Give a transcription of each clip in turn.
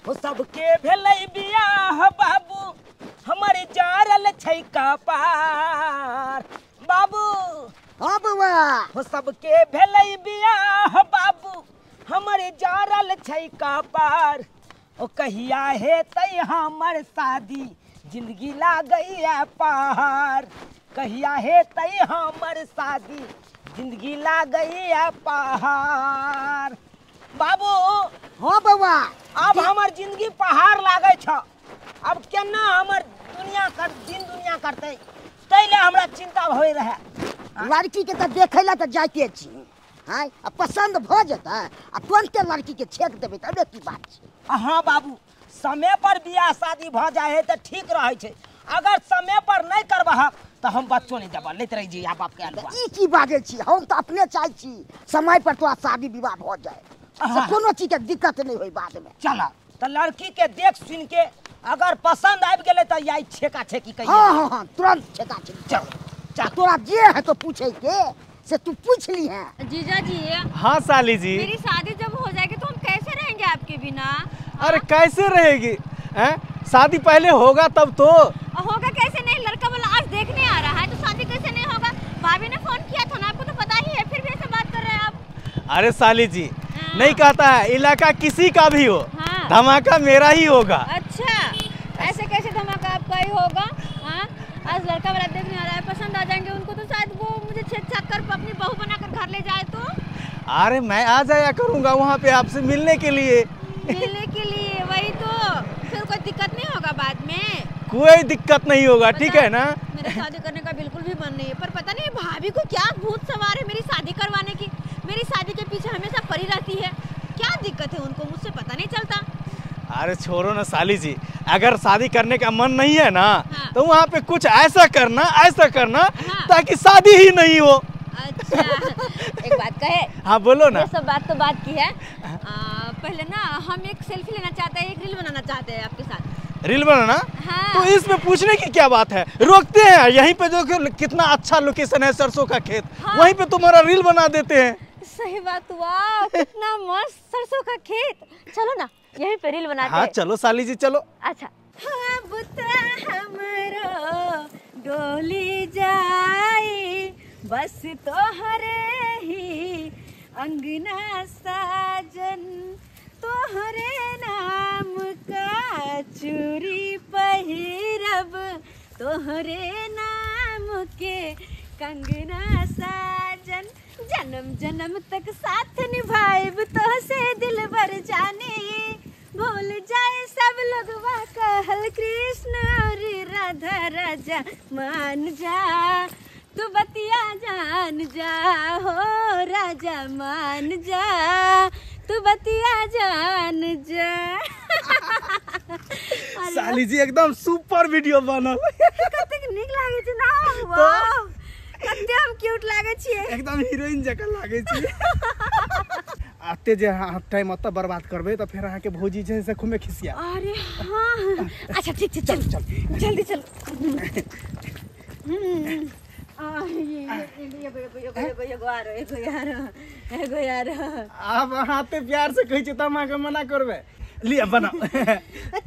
हो सबके भेलै बियाह बाबू हमर जारल छै कपार बाबू। हाँ बउआ। हो सबके भेलै बियाह बाबू हमर जारल छै कपार। ओ कहिया हेतै हमर शादी जिंदगी लागैया पहाड़। कहिया हेतै हमर शादी जिंदगी लागैया पहाड़ बाबू। हाँ बउआ। अब हमर जिंदगी पहाड़ लागै छ। अब केना हमर दुनिया कर दिन दुनिया करतै तै ले हमरा चिंता होय रहे। लड़की के तो देखै ला तो जाइते छी। हाँ आ पसंद भ जेतै आ तुरंते लड़की के छेक देबै तबे की बात छै। हाँ बाबू समय पर बियाह शादी भ जाए है तो ठीक रहै छै। अगर समय पर नहीं करबह तो हम बच्चो नहीं देबह लेते रही जी बाप के अलुआ। ई की बाजै छी, हम तो अपने चाहै छी समय पर तोरा शादी विवाह भ जाए से कोनो चीज के दिक्कत नहीं होई बाद में। चल तो लड़की के देख सुन के अगर पसंद आबि गेलै तो यही छेका छेकी कहिए। हाँ हाँ हाँ तुरंत छेका छेकी। चल चल तोरा जे है तो पूछे के से तू पूछ ली है। जीजा जी। हाँ साली जी। मेरी शादी जब हो जाएगी तो हम कैसे रहेंगे आपके बिना? अरे कैसे रहेगी हैं? शादी पहले होगा तब तो। होगा कैसे नहीं, लड़का वाला आज देखने आ रहा है तो शादी कैसे नहीं होगा? भाभी ने फोन किया था ना, आपको तो पता ही है, फिर भी ऐसे बात कर रहे हैं आप। अरे साली जी नहीं कहता है इलाका किसी का भी हो, हाँ। धमाका मेरा ही होगा। अच्छा ऐसे कैसे धमाका आपका ही होगा? हाँ आज लड़का वाला देखने आ रहा है, पसंद आ जाएंगे उनको तो शायद वो मुझे छेद छाप कर अपनी बहू बनाकर घर ले जाए तो। अरे मैं आ जाया करूँगा वहाँ पे आपसे मिलने के लिए। मिलने के लिए वही तो, फिर कोई दिक्कत नहीं होगा बाद में? कोई दिक्कत नहीं होगा, ठीक है ना। मेरा शादी करने का बिल्कुल भी मन नहीं है, पर पता नहीं भाभी को क्या भूत सवार है मेरी शादी करवाने की। मेरी शादी के पीछे हमेशा पड़ी रहती है, क्या दिक्कत है उनको मुझसे पता नहीं चलता। अरे छोड़ो ना साली जी, अगर शादी करने का मन नहीं है ना, हाँ। तो वहाँ पे कुछ ऐसा करना हाँ। ताकि शादी ही नहीं हो। अच्छा एक बात कहे? हाँ बोलो ना। ये सब बात तो बात की है। पहले ना हम एक सेल्फी लेना चाहते हैं, एक रील बनाना चाहते हैं आपके साथ। रील बनाना? हाँ। तो इसमें पूछने की क्या बात है, रोकते हैं यहीं पे जो कितना अच्छा लोकेशन है सरसों का खेत, हाँ। वहीं पे तुम्हारा रील बना देते हैं। सही बात, वाह कितना मस्त सरसों का खेत, चलो ना यहीं पे रील बनाते हाँ, हैं। चलो साली जी चलो। अच्छा हमरो डोली जाई बस तोहरे ही अंगना साजन, तोहरे नाम का चूड़ी पहिरब, तोहरे नाम के कंगना साजन, जन्म जन्म तक साथ निभाएब तोहसे दिल भर जाने, भूल जाए सब लोग कहल कृष्ण और राधा राजा मान जा, तू बतिया जान जा हो राजा मान जा, तू बतिया जान जा। साली जी एकदम सुपर वीडियो बनल। कतेक नीक लागे छै ना, वाह कते हम क्यूट लागे छियै, एकदम हीरोइन जकाँ लागे छी। आते जे अहाँ टाइम ओतऽ बर्बाद करबै तऽ फेर अहाँके भौजी जे से खूबे खिसिया। अरे हाँ अच्छा ठीक छै, चल चल जल्दी चल। आब अहाँ एते प्यार से कहै छियै तऽ हम अहाँके मना करबै? लिअ बनाउ।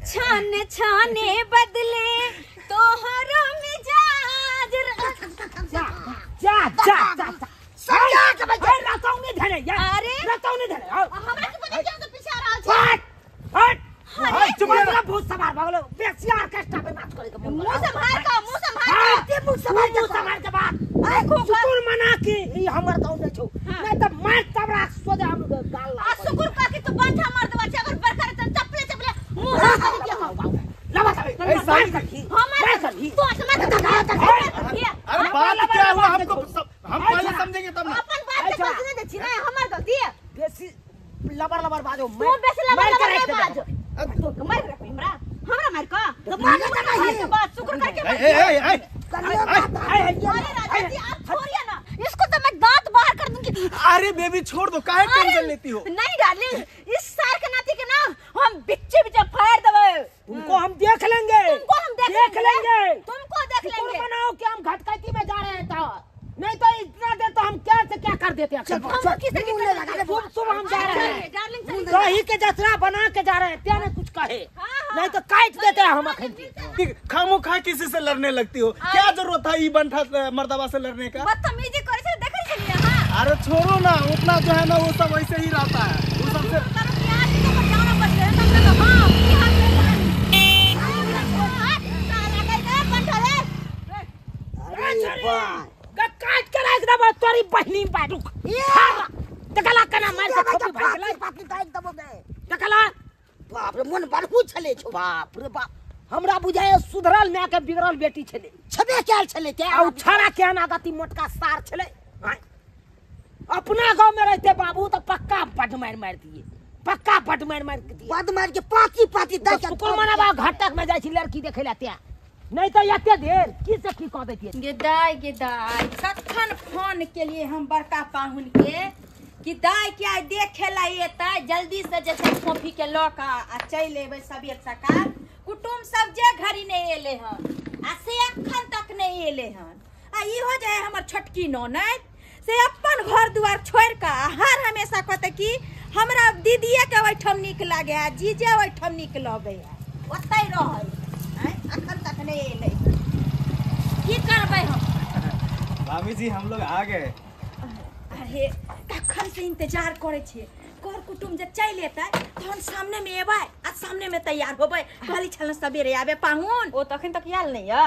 छाने छाने बदले तोहरो मिजाज। जा जा जा जा के भाई रतौ नहीं धरे यार। अरे रतौ नहीं धरे, हमरा के पता क्यों तो पीछे आ रहल छै। हट हट चुप रह, भूत सवार भगलो बेसी ऑर्केस्ट्रा पे नाच करे के मुंह संभाल का, मुंह संभाल के, मुंह संभाल के, मुंह संभाल के बात। शुकुर मना की ई हमर गांव नै छौ, नहीं त मार तबरा सोजा हम गाल ला। आ शुकुर का कि तू बंठा मार देबा छै, अगर बरखा रे त चपले चपले मुंह हाथ के हम लबा तबे ए साली हम मार तू मार। अरे बात क्या हुआ हमको हम पहले समझेंगे तब ना। अपन बात के समझने दे छी ना, हमर गलती है। बेसी लबर लबर बाजो, तू बेसी लबर लबर बाजो तो मार रे हमरा, हमरा मार का तो मार का के बात शुक्र करके ए ए ए अरे राजा जी आप छोड़िए ना इसको, तो मैं दांत बाहर कर दूंगी। अरे बेबी छोड़ दो, काहे टेंशन लेती हो? नहीं डार्लिंग, इस सार के नाती के ना हम बिच्चे बिच्चे फाड़ देबे। तुमको हम देख लेंगे, तुमको हम देख लेंगे, तुमको देख लेंगे। बनाओ कि हम घटकैती में जा रहे हैं तो नहीं तो इतना देर तो हम क्या से क्या कर देते हैं। सुबह सुबह हम जा रहे हैं, दही के जतरा बना के जा रहे हैं, क्या नहीं कुछ कर। कहे नहीं तो काट देते हम अखन के। खामोखा किसी से लड़ने लगती हो, क्या जरूरत था ई बंठा मर्दवा से लड़ने का? बदतमीजी करे से देखै छलिए हां। अरे छोड़ो ना, उतना जो है ना वो सब वैसे ही रहता है। वो सबसे काट के राख देबो तोरी बहनी बाडू। देखला कना मार के खोपी भाग गेलै। पाती ताक देबो गे। देखला बाप रे मन बड़कू छले छौ। बाप रे बाप, हमरा बुझाय सुधरल माय के बिगड़ल बेटी छले। छबे कैल छले ते आ छड़ा के अनागति मोटका सार छले। अपना गांव में रहते बाबू तो पक्का बड मार मार दिए, पक्का बड मार मार दिए। बड मार के पाती पाती दे के शुक्र मनाबा घर तक में जाय छी लड़की देखे ला त्या, नहीं तो एते देर की से की कह देतिए। गेदाय गेदाय कखन फोन के लिए हम बड़का पाहुन के कि दाय के आइ देखे ला एतै, जल्दी से जे छै फोफी के लऽ कऽ आ चलि एबै सबेर सकाल। कुटुम सब जे घड़ी नहि एलै हन आ से अखन तक नहि एलै हन। आ इहो जे हमर छोटकी ननैद से अपन घर दुआर छोड़ि कऽ आ हर हमेशा कहतै कि हमरा दीदीए के ओहिठाम नीक लागै है, जीजे ओहिठाम नीक लगै है, ओतै रहै। अखन तक नहि एलै, की करबै हम? भाभी जी हम लोग आ गए। अरे कखन से इंतजार करै छियै, कर कुटुम जे चलि एतै तहन सामने में एबै आ सामने में तैयार होबै। कहली छल सबेरे आबे पाहुन, ओ तखन तक आयल नहीं है।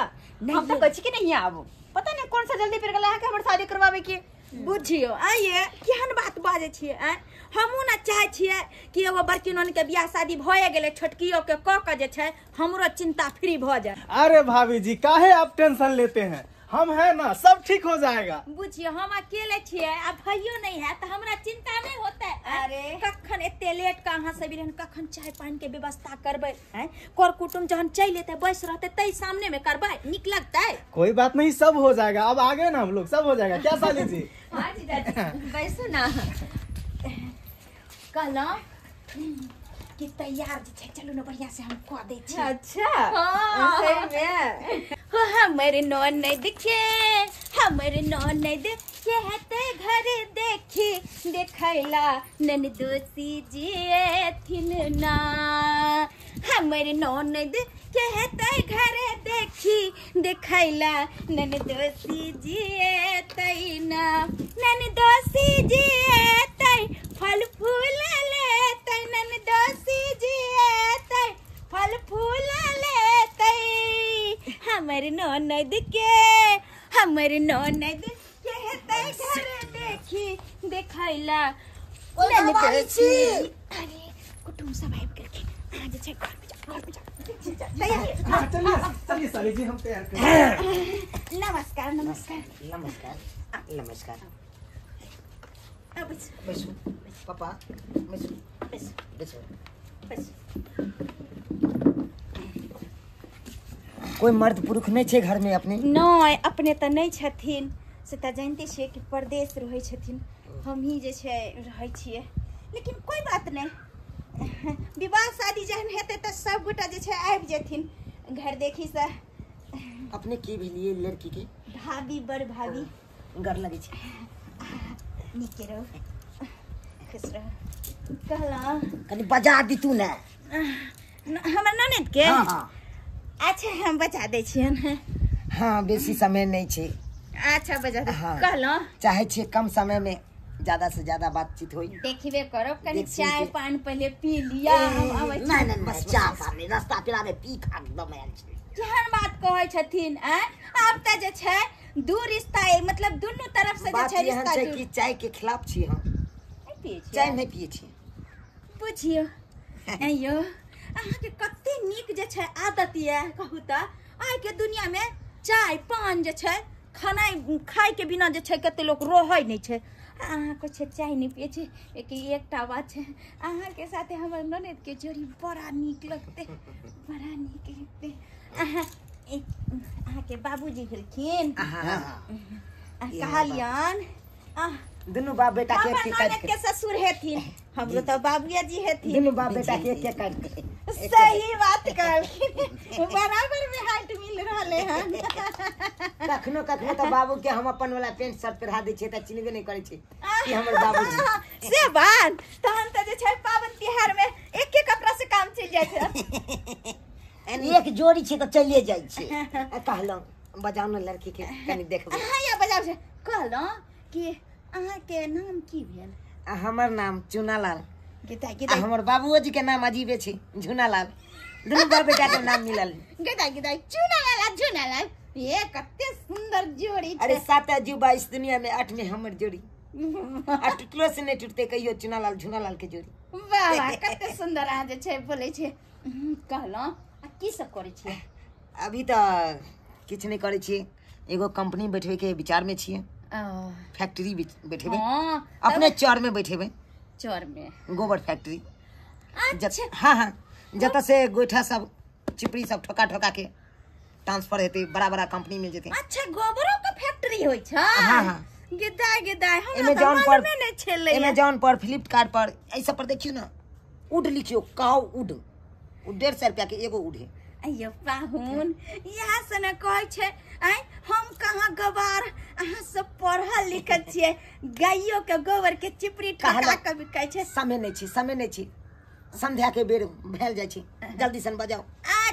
हम तो कहै छी कि नहीं आबू, पता नहीं कौन सा जल्दी फिर गेला अहाँके हमर शादी करवावे के। बुझियो आइए केहन बात बाजै छियै। आँय हमहूँ ने चाहै छियै कि एगो बड़की नोन के बियाह शादी भए गेलै, छोटकियो के कऽ के जे छै हमरो चिंता फ्री भऽ जाय। अरे भाभी जी काहे आप टेंशन लेते हैं, हम है ना, सब ठीक हो जाएगा। बुझियो हम अकेले छियै आ भइयो नहीं है तो हमरा चिंता नहीं होतै। अरे कखन एते लेट के अहाँ सब रहन, कखन चाय पान के व्यवस्था करबै? आँय कर कुटुम जहन चलि एतै बैस रहतै तै सामने में करबै, नीक लगतै? कोई बात नहीं, सब हो जाएगा। अब आ गए ना हम लोग, सब हो जाएगा। क्या साली जी? हाँ जीजाजी बैसू ना। कहलहुँ कि तैयार जे छै चलू ने बढ़िया से हम कऽ दै छी। अच्छा सही में। हो हमर ननद के, हमर ननद के हेतै घर देखी देखैला ननदोसी जी एथिन ना। हमर ननद के हेतै घर देखी देखैला ननदोसी जी एतै ना। ननदोसी जी एतै फल फूल लेतै, ननदोसी जी एतै फल फूल लेतै। हमर ननद के, हमर ननद के हेतै घर देखी देखैला ननदोसी। अरे कुटुम सब आबि गेलखिन, अहाँ जे छै घर पे जाउ, घर पे जाउ। चलिए चलिए साली जी हम तैयार कर। नमस्कार नमस्कार नमस्कार नमस्कार। बैसू पापा, बैसू बैसू बैसू। कोई मर्द पुरुष नहीं छे घर में अपने? नहीं अपने तो नहीं छथिन, से तऽ जानते छियै कि परदेश रहै छथिन, हमही जे छै रहै छियै। लेकिन कोई बात नहीं, विवाह शादी जहन हेतै तऽ सब गोटा जे छै आबि जेथिन घर देखी से। अपने की भेलिए लड़की के? भाभी, बड़ भाभी। गर लगै छै। नीके रहू, खुश रहू। कहलहुँ कनि बजा दितू ने हमर ननद के। हाँ। अच्छा हम बजा दै छियनि। हाँ बेसी समय नहीं छै। अच्छा बजा दे। हाँ। कहलहुँ चाहे छियै कम समय में ज्यादा से ज्यादा बातचीत होई। देखबे करब, कनि चाय पान पहले पी लिया। हम आबै छी। नहीं नहीं बस चाय पान नहीं, रास्ता पेरा में पी खा एकदम आयल छी। केहन बात कहै छथिन? आँय आब तऽ जे छै दू रिश्ता, मतलब दुनू तरफ से जे छै रिश्ता छै कि चाय के खिलाफ छी हम। नहीं पियै छी? चाय नहीं पियै छी। बुझियो आइयो अहाँके कते नीक जे छै आदत यऽ। कहू तऽ आइ के दुनिया में चाय पान जे छै खाना खाय के बिना जे छै कते लोक रहै नहि छै। अहाँ कहै छै चाय नहि पियै छी। लेकिन एकटा बात छै, अहाँके साथे हमर ननद के जोड़ी बड़ा नीक लगतै, बड़ा नीक लगतै। अहाँ अहाँके बाबूजी भेलखिन? कहलियन दुनू बाप बेटा के एक ननद के ससुर हेथिन, हमरो तऽ बाबूए जी हेथिन। दुनू बाप बेटा के एक काट के। सही बात कहलखिन, बराबर में हाइट मिल रहले हन। कखनो कखनो तऽ बाबू के हम अपन वाला पेंट शर्ट पहिरा दै छियै तऽ चिन्हबे नहि करै छै कि हमर बाबूजी। से बात तहन तऽ जे छै पाबनि तिहार में एके कपड़ा से काम चल जाय छै। एक जोड़ी छै तऽ चलिए जाइ छै। कहलहुँ बजाउ ने लड़की के कनि देखबै। हाँ या बजाउ छै। कहलहुँ कि अहाँ के नाम की भेल? हमर नाम चुनालाल। गेदाइ गेदाइ। हमर बाबूओ जी के नाम अजीबे छै, झुनालाल। दुनू बाप बेटा के नाम मिलल। गेदाइ गेदाइ, चुनालाल आ झुनालाल, ये कते सुंदर जोड़ी छै। अरे 7 अजूबा इस दुनिया में, 8 में हमर जोड़ी। आ टूटलो से नहीं टूटते कहियो चुनालाल झुनालाल के जोड़ी। वाह वाह, कते सुंदर अहाँ जे छै बोलै छै। कहलहुँ आ की सब करै छियै? अभी तऽ किछु नहि करै छियै, एगो कंपनी बैठबै के विचार में छियै। फैक्ट्री बैठेबै, अपने चौर में बैठेबै। चौर में गोबर फैक्ट्री। अच्छा। हाँ हाँ, जतऽ से गोइठा सब चिपड़ी सब ठोका ठोका के ट्रांसफर हेतै, बड़ा बड़ा कंपनी में जेतै। अच्छा, गोबरो के फैक्ट्री होइ छै? हाँ हाँ। गेदाइ गेदाइ, हमरा तऽ मालूमे नहि छलै। अमेजॉन पर, फ्लिपकार्ट पर, एहि सब पर देखियौ ने, उड लिखियौ, काउ उड, उ 150 रुपया के एगो उड है। अयो पाहुन, यहाँ से ने कहै छै आँय हम कहाँ गवार, अहाँ सब पढ़ल लिखल छियै, गाइयो के गोबर के चिपड़ी ठोका के बिकै छै। समय नहि छै, समय नहि छै, संध्या के बेर भेल जाइ छै, जल्दी सन बजाउ,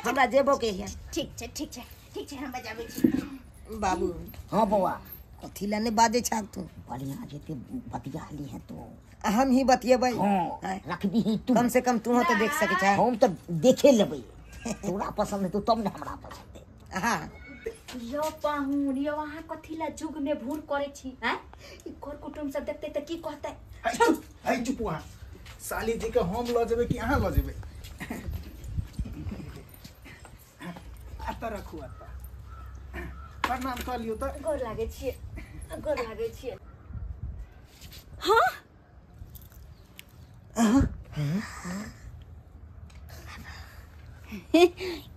हमरा जेबो के है। ठीक छै ठीक छै ठीक छै, हम बजाबै छी। बाबू। हाँ बौआ। कथी लए नहि बाजै छ तू? बढ़िया जेते बतिया ली है तू। हम ही बतियेबै। हाँ, रखबी तू। कम से कम तू तो देख सकै छ। हम तऽ देखे लेबै, तोरा पसंद हेतौ तब ने हमरा पसंद हेतै। हाँ। यो पाहुन, यो अहाँ कथी ला जुग में भूर करै छी? हैं, ई कर कुटुम सब देखतै तऽ की कहतै? है चुप वहाँ। साली जी के हम लऽ जेबै कि अहाँ लऽ जेबै? आता रखू, आता प्रणाम कऽ लियौ तऽ। गोर लागै छियै, गोर लागै छियै। हाँ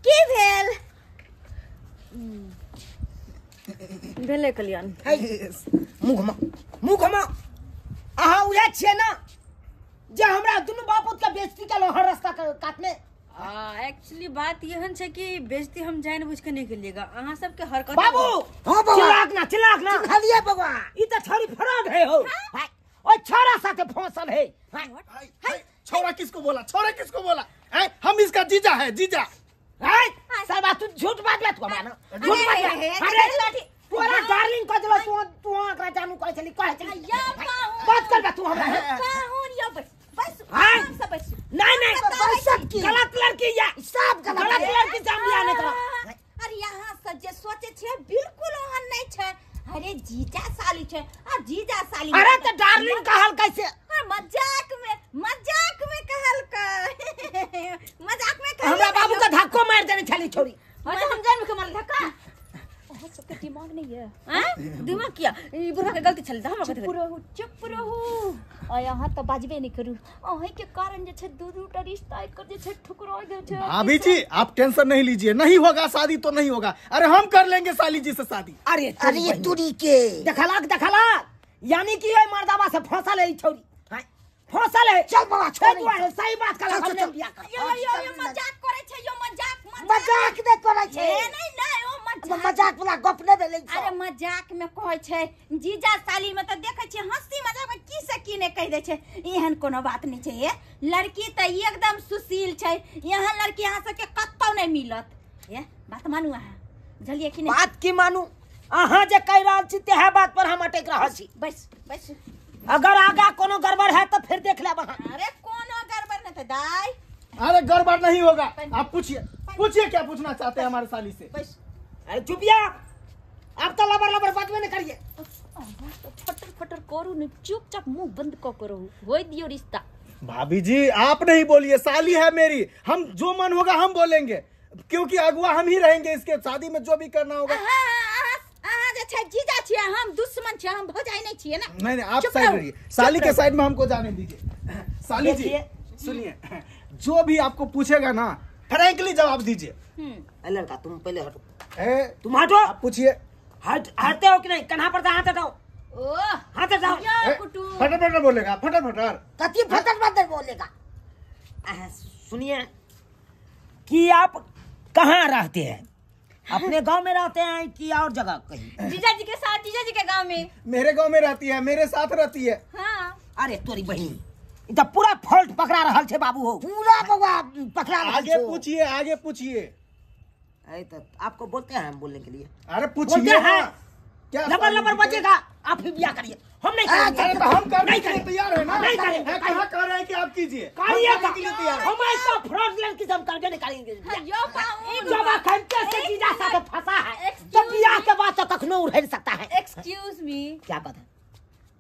की भेल? भेलै कल्याण। मुँह घुमा, मुँह घुमा। अहाँ उएह छियै ने जे हमरा दुनू बापूत के बेइज्जती केलहुँ हर रास्ता के कात में? एक्चुअली बात एहन छै कि बेइज्जती हम जानि बुझि के नहि केलिएगा, अहाँ सबके हरकत। बाबू। हाँ बौआ। चिल्लाक ना, चिल्लाक ना। चिल्लालिए बौआ। ई तऽ छौरी फ्रॉड है हो। ओइ छौरा साथे फंसल है। छौरा किसको बोला? छौरा किसको बोला? हम इसका जीजा है, जीजा। साला तू झूठ बाजला तू हमरा ना, झूठ बाजला। अरे तोरा डार्लिंग कह देलो, तू तू एकरा जानू कहै छली, कहै छली। बात करबा तू हमरा? पाहुन यो बस बस, आराम से बस। नहीं नहीं, गलत लड़की या सब गलत लड़की से हम बियाह नहीं करब। अरे यहाँ से जे सोचे छै बिल्कुल ओहन नहीं छै। अरे जीजा साली छै, आ जीजा साली। अरे त डार्लिंग कहल कैसे? मजाक में, मजाक में कहल का, मजाक में कहल। हमरा बाबू का धक्को मार देने छली छोरी। हां तो हम जान के मारल धक्का। अहाँ सबके दिमाग नहीं है? हैं, दिमाग किया ई बुढ़ा के गलती छल, हमरा कथि। चुप रहू, चुप रहू। आ यहाँ तो बाजबे नहीं करू, अहीं के कारण जे छै दू दू टा रिश्ता एकर जे छै ठुकरा गेल छै। भाभी जी आप टेंशन नहीं लीजिए, नहीं होगा शादी तो नहीं होगा। अरे हम कर लेंगे साली जी से शादी। अरे अरे तुरी के देखलाक देखलाक, यानी कि ओइ मर्दावा से फंसल है ई छोरी, फंसल है। चल बाबा छोड़, सही बात कहला, हमने बियाह कर। यो यो यो मजाक करै छै, यो मजाक मजाक नै करै छै। नहीं नहीं, ओ मजाक मजाक वाला गप नै भेलै। अरे मजाक में कहै छै जीजा साली में तऽ देखै छियै हंसी मजाक में की से की नै कहि दै छै। एहन कोनो बात नै छै। ये लड़की तऽ एकदम सुशील छै, यहाँ लड़की अहाँ सबके कतौ नै मिलत। ये बात मानू अहाँ, बुझलियै कि नै? बात की मानू? अहाँ जे कहि रहल छी तेहे बात पर हम अटकि रहल छी। बस बस, अगर आगा कोनो गड़बड़ है तो फिर देख लेब अहाँ। अरे कोनो गड़बड़ नहीं दाई। अरे गड़बड़ नहीं होगा, आप पूछिए पूछिए क्या पूछना चाहते हैं हमारे साली से। बस। अरे चुपिया, आप तो लबर लबर बात में नहीं करिए। फटर फटर करू नहीं, चुपचाप मुंह बंद क करू, होय दियो रिश्ता। भाभी जी आप नहीं बोलिए, साली है मेरी, हम जो मन होगा हम बोलेंगे, क्योंकि अगुआ हम ही रहेंगे इसके शादी में, जो भी करना होगा। जीजा छियै, हम दुश्मन छियै, हम भौजाई नहीं छियै ना। नहीं नहीं, आप साइड रहिए, साली के साइड में हमको जाने दीजिए। साली जी सुनिए, जो भी आपको पूछेगा ना फ्रैंकली जवाब दीजिए। लड़का तुम पहले हटो, तुम हटो, आप पूछिए। हटते हो कि नहीं? कन्हा पर हाथ हटाओ, हाथ हटाओ। फटर फटर बोलेगा, फटर फटर कथी फटर फटर बोलेगा। सुनिए कि आप कहाँ रहते हैं? अपने गांव में रहते हैं कि और जगह कहीं? जीजा जी के साथ, जीजा जी के गांव में। मेरे गांव में रहती है, मेरे साथ रहती है। हाँ। अरे तोरी बहन, ई त पूरा फॉल्ट पकड़ा रहल छै बाबू हो। पूरा बउआ पकड़ा रहल आगे छौ। पूछिए, आगे पूछिए। अरे तो आपको बोलते हैं हम बोलने के लिए। अरे पूछिए हैं क्या लबर लबर बजेगा, आप ही बियाह करिए, हम नहीं करेंगे। अरे तो हम करने नहीं के लिए करेंगे। तैयार है ना। नहीं करेंगे। कहाँ कह रहे हैं कि आप कीजिए, करिए हम करने के लिए तैयार हैं। हम ऐसा फ्रॉड लड़की से हम करके नहीं करेंगे। यो पाहुन जब अखंते से जीजा साथ फंसा है तो बियाह के बाद तो कखनो उड़ सकता है। एक्सक्यूज मी, क्या बात है?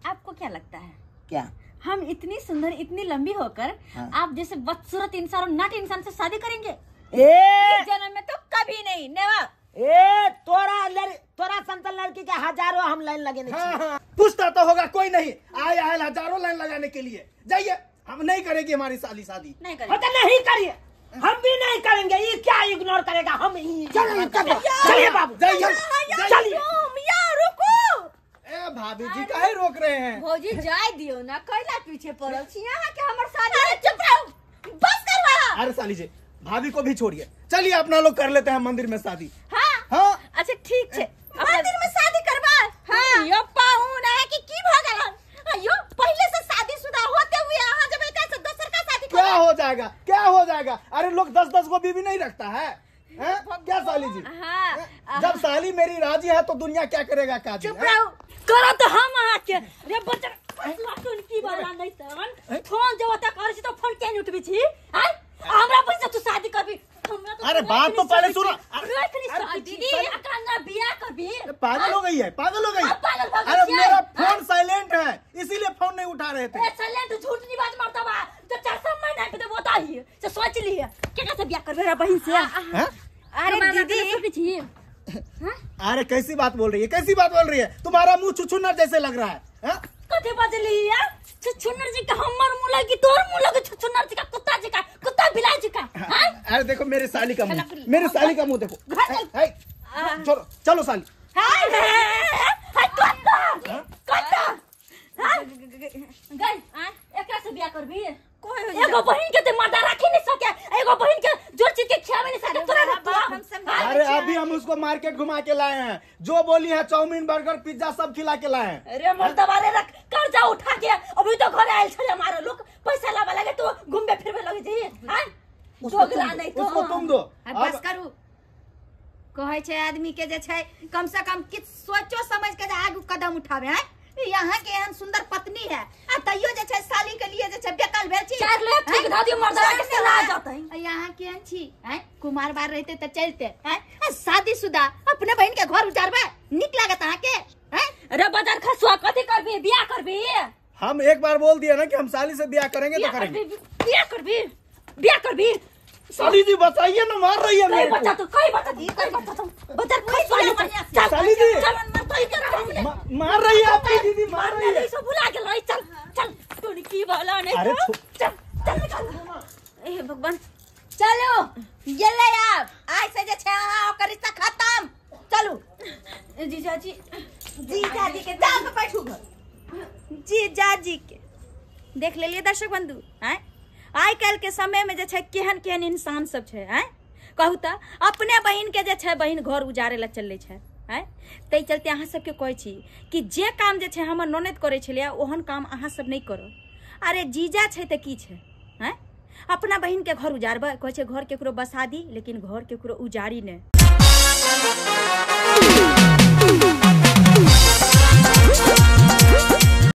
आपको क्या लगता है क्या हम इतनी सुंदर इतनी लंबी होकर हाँ। आप जैसे बदसूरत इंसान और नट इंसान से शादी करेंगे? ए जन्म में तो कभी नहीं। नेवा ए तोरा संतल लड़की के हजारों हम लाइन लगे नहीं। हाँ, हाँ। पूछता तो होगा कोई नहीं, आए आए हजारों लाइन लगाने के लिए। जाइए, हम नहीं करेंगे हमारी साली शादी नहीं करेंगे। तो नहीं करिए, हम भी नहीं करेंगे। ये क्या इग्नोर करेगा? हम चलिए बाबू, चलिए। रुको ए भाभी जी, काहे रोक रहे हैं? भौजी जाय दियो ना, कैला पीछे पड़ल छी यहाँ के हमर शादी। अरे चुप रहो, बस करवा। अरे साली जी, भाभी को भी छोड़िए, चलिए अपना लोग कर लेते हैं मंदिर में शादी। हाँ हाँ अच्छा ठीक है, मंदिर में शादी करवा। हाँ यो पाहुन है कि की भ गेल? यो पहले से शादीशुदा होते हुए अहाँ जब एक से दोसर का शादी क्या हो जाएगा? क्या हो जाएगा? अरे लोग 10-10 को बीवी नहीं रखता है, है? क्या साली जी? हाँ जब साली मेरी राजी है तो दुनिया क्या करेगा? काजी चुप रहो, करो तो हम अहाँ के रे बच्चा की वाला नहीं तन फोन जब तक कर छी तो फोन केन उठबी छी? हां हमरा पैसा तू शादी करबी हमरा तो। अरे बात तो पहले सुनो। अरे दीदी एकरा ना बियाह करबी। पागल हो गई है, पागल हो गई। अरे मेरा फोन साइलेंट है इसीलिए फोन नहीं उठा रहे थे। ए साइलेंट झूठ नहीं बात मारता बा, तो 400 महीना के देबो ताही से सोच लिए केना से बियाह करबे रे बहिन से। अरे दीदी अरे कैसी बात बोल रही है, कैसी बात बोल रही है? तुम्हारा मुंह छुछुन्नर जैसे लग रहा है। कथी बजली यार? छुछुन्नर जी का हमर मुंह लगी, तोर मुंह लगी छुछुन्नर जी का, कुत्ता जी का, कुत्ता बिलाई जी का। हां अरे देखो मेरे साली का मुंह, मेरे साली का मुंह देखो। चलो चलो साली। हाय हाय कुत्ता कुत्ता। हां गई एकरा से बियाह करबी? एगो बहिन के ते मर्दा राखी नहीं सके, एगो बहिन के जोर चीज के खियावे नहीं सके तोरा। अरे अभी हम उसको मार्केट घुमा के लाए हैं, जो बोली है चाउमीन बर्गर पिज्जा सब खिला के लाए हैं। अरे मर्दा वाले रख कर्जा उठा के अभी तो घर आयल छले हमारा लोग पैसा लावा लगे तो घूमबे फिरबे लगे जी। हां दोगला नहीं तो उसको तुम दो। बस करू, कहै छै आदमी के जे छै कम से कम किछ सोचो समझ के जे आगू कदम उठावे। हैं यहाँ के एहन सुंदर पत्नी है आ तैयो जे छै साली के लिए जे छै बेकल भेल छी। 4 लाख ठीक ध दियो मर्दा के सला जातै। यहाँ के एहन छी हैं कुमार बार रहते त चलते हैं, शादीशुदा अपने बहन के घर उजारबे निक लागत अहाँ के? हैं अरे बाजार खसुआ कथी करबी? बियाह करबी? हम एक बार बोल दिया ना कि हम साली से बियाह करेंगे तो करेंगे। बियाह करबी, बियाह करबी। साली जी बताइए ना, मार रही है मेरे को। कई बच्चा तो, कई बच्चा तो, कई बच्चा तो। बाजार खसुआ साली जी मार रही है आपकी दीदी, मार रही है। सब भुला गेल। चल चल तू की वाला नहीं। अरे चल चल निकल। ए भगवान चलो गेलै आब आइ से जे छै अहाँ ओकर रिश्ता खत्म। चलू जीजाजी, जीजाजी के जा के बैठू घर। जीजाजी के देख लेलिए दर्शक बंधु। हैं आइ काल्हि के समय में जे छै केहन केहन इंसान सब छै। हैं कहू तऽ अपने बहिन के जे छै बहिन घर उजारे ला चलै छै। हैं ताहि चलते अहाँ सबके कहै छी कि जे काम जे छै हमर ननद करै छलियै ओहन काम अहाँ सब नहि करू। अरे जीजा छै तऽ की छै? हैं अपना बहिन के घर उजारबै, कहै छै घर केकरो बसा दी लेकिन घर केकरो उजारी नहि।